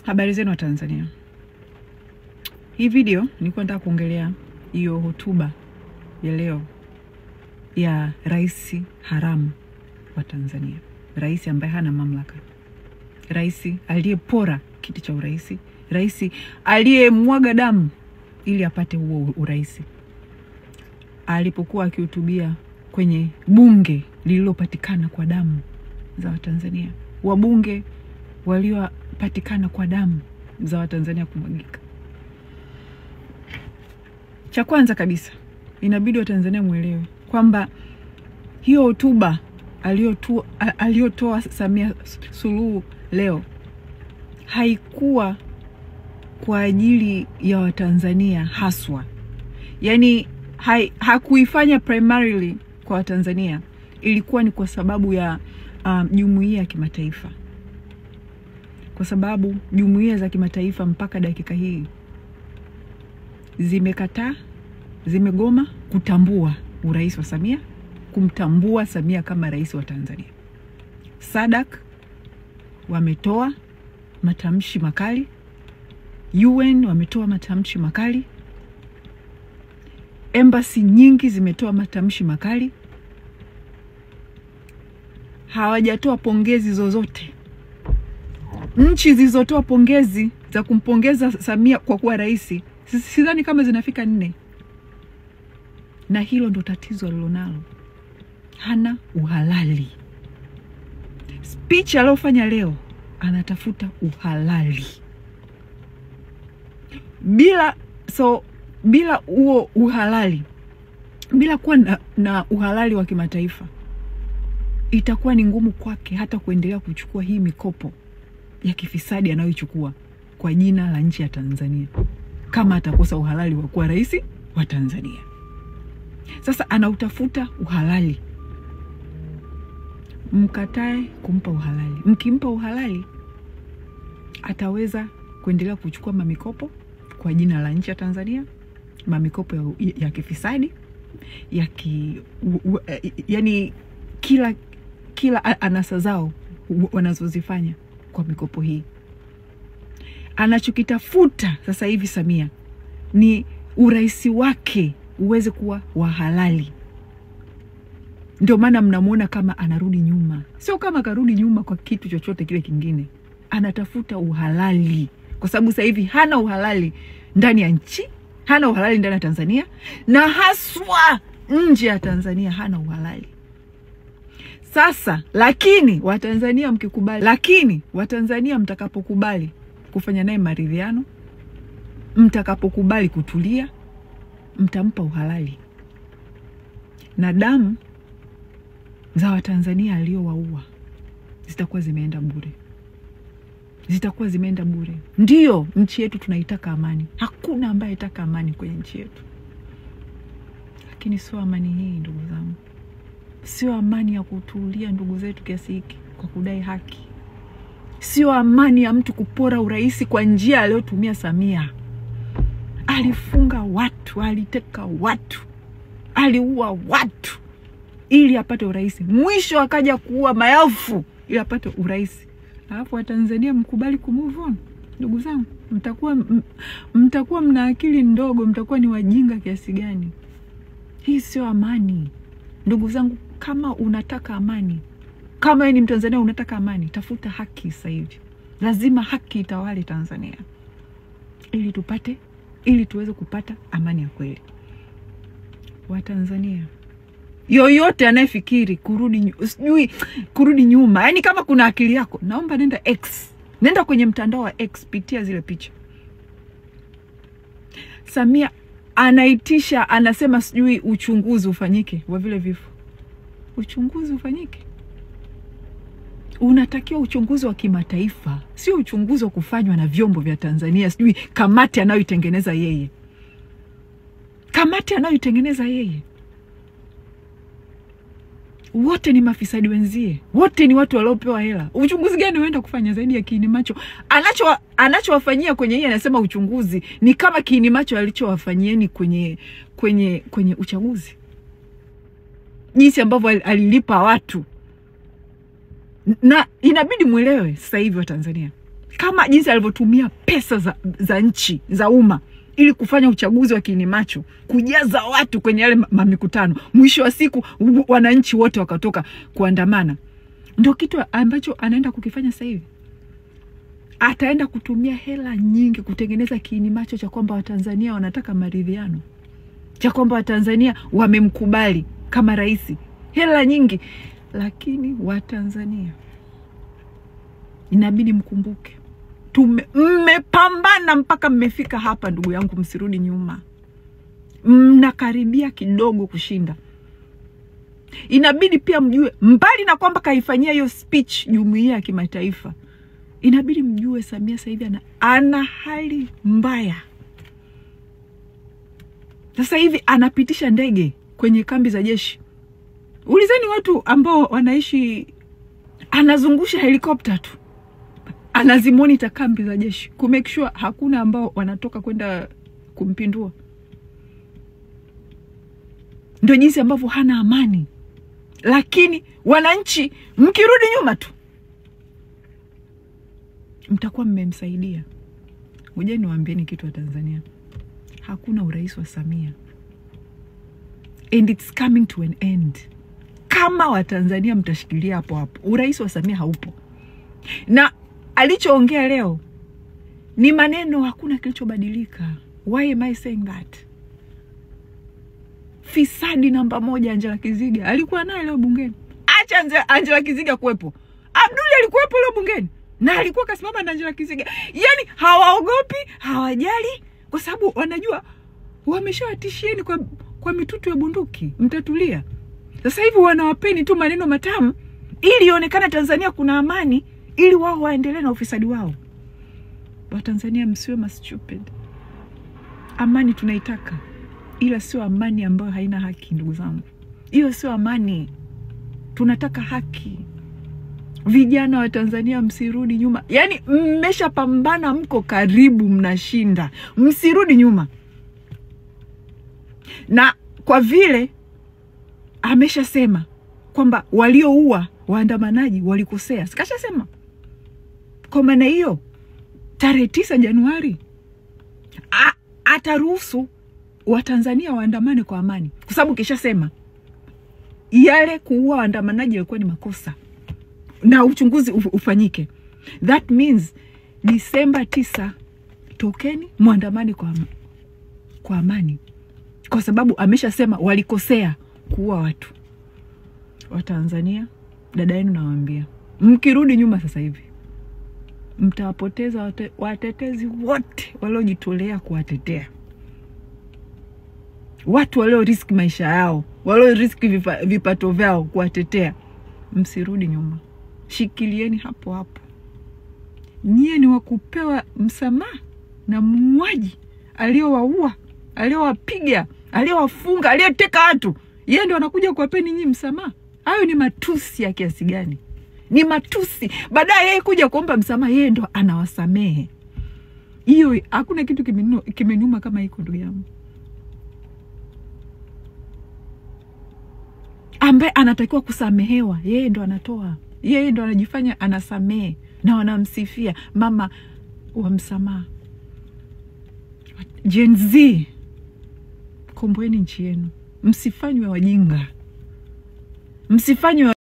Habari zenu wa Tanzania. Hii video nilikuwa nataka kuongelea hiyo hotuba ya leo ya rais haramu wa Tanzania. Rais ambaye hana mamlaka. Rais aliyepora kiti cha urais, rais aliyemwaga damu ili apate huo urais. Alipokuwa akihutubia kwenye bunge lililopatikana kwa damu za Watanzania. Wabunge waliopatikana kwa damu za Watanzania kumwagika. Cha kwanza kabisa, inabidi Watanzania muelewe kwamba hiyo hotuba aliyotoa Samia Suluhu leo haikuwa kwa ajili ya Watanzania haswa. Yaani hakuifanya primarily kwa Watanzania, ilikuwa ni kwa sababu ya jumuiya ya kimataifa. Kwa sababu jumuiya za kimataifa mpaka dakika hii zimekataa, zimegoma kutambua urais wa Samia, kumtambua Samia kama rais wa Tanzania. SADC wametoa matamshi makali, UN wametoa matamshi makali, embassy nyingi zimetoa matamshi makali. Hawajatoa pongezi zozote. Nchi zilizotoa pongezi za kumpongeza Samia kwa kuwa rais, sidhani kama zinafika 4. Na hilo ndo tatizo alilonalo. Hana uhalali. Speech aliyofanya leo, anatafuta uhalali. Bila huo uhalali, bila kuwa na uhalali wa kimataifa, itakuwa ni ngumu kwake hata kuendelea kuchukua hii mikopo ya kifisadi anayoichukua kwa jina la nchi ya Tanzania, kama atakosa uhalali wa kuwa rais wa Tanzania. Sasa anautafuta uhalali. Mkatae kumpa uhalali. Mkimpa uhalali, ataweza kuendelea kuchukua mamikopo kwa jina la nchi ya Tanzania, mamikopo ya kifisadi, yani kila anasa zao wanazozifanya kwa mikopo hii. Anachokitafuta sasa hivi Samia ni urais wake uweze kuwa wa halali. Ndio maana mnamuona kama anarudi nyuma. Sio kama karudi nyuma kwa kitu chochote kile kingine. Anatafuta uhalali. Kwa sababu sasa hivi hana uhalali ndani ya nchi, hana uhalali ndani ya Tanzania, na haswa nje ya Tanzania hana uhalali. Sasa lakini Watanzania mkikubali, lakini Watanzania mtakapokubali kufanya naye maridhiano, mtakapokubali kutulia, mtampa uhalali. Na damu za Watanzania aliowaua zitakuwa zimeenda bure. Zitakuwa zimeenda bure. Ndiyo, nchi yetu tunaitaka amani. Hakuna ambaye anataka amani kwenye nchi yetu. Lakini sio amani hii, ndugu zangu. Sio amani ya kutulia ndugu zetu kiasi hiki kwa kudai haki. Sio amani ya mtu kupora urais kwa njia aliyotumia Samia. Alifunga watu, aliteka watu, aliua watu ili apate urais. Mwisho akaja kuua maelfu ili apate urais. Alafu Watanzania mkubali kumove on. Ndugu zangu, mtakuwa mna akili ndogo, mtakuwa ni wajinga kiasi gani? Hii sio amani. Ndugu zangu, kama unataka amani, kama ni Mtanzania unataka amani, tafuta haki sasa hivi. Lazima haki itawale Tanzania ili tuweze kupata amani ya kweli. Watanzania, yoyote anayefikiri kurudi, sijui kurudi nyuma, yani kama kuna akili yako, naomba nenda X. Nenda kwenye mtandao wa X, pitia zile picha. Samia anaitisha, anasema sijui uchunguzi ufanyike wa vile vifo. Uchunguzi ufanyike. Unatakiwa uchunguzi wa kimataifa, sio uchunguzi wa kufanywa na vyombo vya Tanzania, sijui kamati anayoitengeneza yeye. Kamati anayoitengeneza yeye. Wote ni mafisadi wenzie. Wote ni watu waliopewa hela. Uchunguzi gani unaenda kufanya zaidi ya kiini macho? Anachowafanyia kwenye hii, anasema uchunguzi ni kama kiini macho alichowafanyieni kwenye uchaguzi. Jinsi ambavyo alilipa watu. Na inabidi muelewe sasa hivi wa Tanzania, Kama jinsi alivyotumia pesa za nchi, za umma, ili kufanya uchaguzi wa kiinimacho, kujaza watu kwenye yale mikutano, mwisho wa siku wananchi wote wakatoka kuandamana. Ndio kitu ambacho anaenda kukifanya sasa hivi. Ataenda kutumia hela nyingi kutengeneza kiinimacho cha kwamba Watanzania wanataka maridhiano, cha kwamba Watanzania wamemkubali kama rais. Hela nyingi. Lakini Watanzania inabidi mkumbuke, mmepambana mpaka mmefika hapa, ndugu yangu, msirudi nyuma. Mnakaribia kidogo kushinda. Inabidi pia mjue, mbali na kwamba kaifanyia hiyo speech jumuiya ya kimataifa, inabidi mjue Samia sasa hivi ana hali mbaya. Sasa hivi anapitisha ndege kwenye kambi za jeshi. Ulizeni watu ambao wanaishi, anazungusha helikopta tu, anazimonita kambi za jeshi ku make sure hakuna ambao wanatoka kwenda kumpindua. Ndio jinsi ambavyo hana amani. Lakini wananchi mkirudi nyuma tu mtakuwa mmemsaidia. Ngoja niwaambieni kitu wa Tanzania. Hakuna urais wa Samia. And it's coming to an end. Kama Watanzania mtashikilia hapo hapo, urais wa Samia haupo. Na alichoongea leo ni maneno, hakuna kilichobadilika. Why am I saying that? Fisadi namba 1 Angela Kiziga alikuwa naye leo bungeni. Acha Angela Kiziga kuwepo, Abduli alikuwepo leo bungeni na alikuwa kasimama na Angela Kiziga. Yani hawaogopi, hawajali, kwa sababu wanajua wameshawatishieni kwa mitutu ya bunduki, mtatulia. Sasa hivi wanawapeni tu maneno matamu ili ionekane Tanzania kuna amani, ili wao waendelee na ufisadi wao. Watanzania msiwe ma stupid. Amani tunaitaka, ila sio amani ambayo haina haki, ndugu zangu. Hiyo sio amani. Tunataka haki. Vijana wa Tanzania msirudi nyuma. Yani mmeshapambana, mko karibu, mnashinda. Msirudi nyuma. Na kwa vile ameshasema kwamba walioua waandamanaji walikosea, sikashasema. Kwa maana hiyo tarehe 9 Januari ataruhusu Watanzania waandamane kwa amani, kwa sababu kishasema yale kuua waandamanaji yalikuwa ni makosa na uchunguzi ufanyike. That means Disemba 9 tokeni muandamane kwa amani, kwa sababu ameshasema walikosea kuua watu. Watanzania, dada yenu nawaambia, mkirudi nyuma sasa hivi mtawapoteza watetezi wote waliojitolea kuwatetea. Watu walio risk maisha yao, walio risk vipato vyao kuwatetea. Msirudi nyuma. Shikilieni hapo hapo. Nyie ni wakupewa msamaha na muuaji aliyowaua, aliyowapiga, aliyowafunga, aliyeteka watu. Yeye ndio anakuja kuwapeni nyinyi msamaha. Hayo ni matusi ya kiasi gani? Ni matusi. Baadaye yeye kuja kuomba msamaha, yeye ndo anawasamehe. Hiyo hakuna kitu kimenuma kama hiko, ndugu yangu. Ambaye anatakiwa kusamehewa, yeye ndo anatoa. Yeye ndo anajifanya anasamehe na wanamsifia mama wa msamaha. Gen Z, komboeni nchi yenu. Msifanywe wajinga. Msifanywe